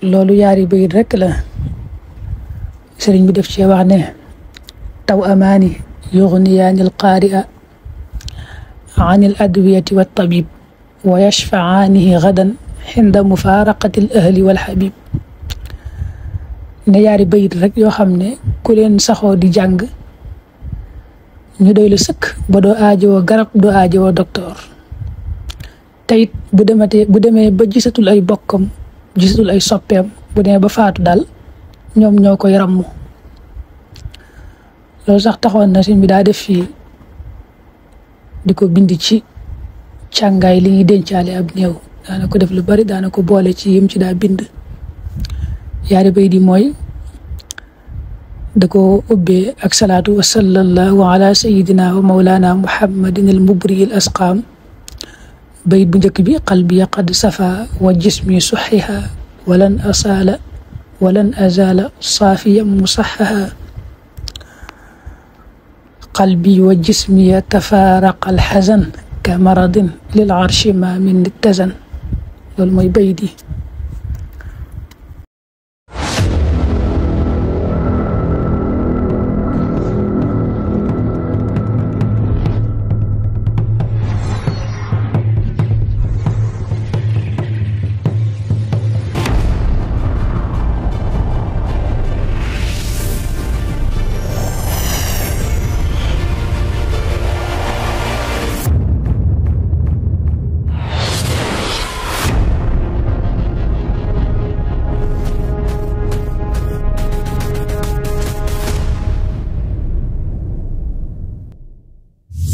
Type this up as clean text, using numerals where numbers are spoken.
loolu yaari bayit rek la sëriñ bi def ci wax ne taw amaani yughniyaani alqaari'a an al adwiyati wa tabib wa yashfa'aanihi gadan inda mufaaraqati al ahli wal habib ne yaari bayit rek yoo xam ne ku leen saxoo di jàng ñu doy la sëkk ba doo aajowoo garab doo aajowoo docteur te it bu demee ba gisatul ay bokkam gisatul ay soppeem bu demee ba faatu daal ñoom ñoo koy ràmm. loolu sax taxoon na sëñ bi daa def fii di ko bind ci càngaay li ñuy dencaale ab néew daana ko def lu bari daana ko boole ci yim ci daa bind. yaari bay di mooy da ko ubbee ak salaatu wa sallallahu ala sayidina wa maulana muhammadin al mubri al asqaam bayit bu njëkk bi qalbi qad safa wa jismi suxiha walan azala saafiyan musaxaha qalbi wa jismi tafaaraqa alxazan ka maradin lil arshi ma min ittazan loolu mooy bayit yi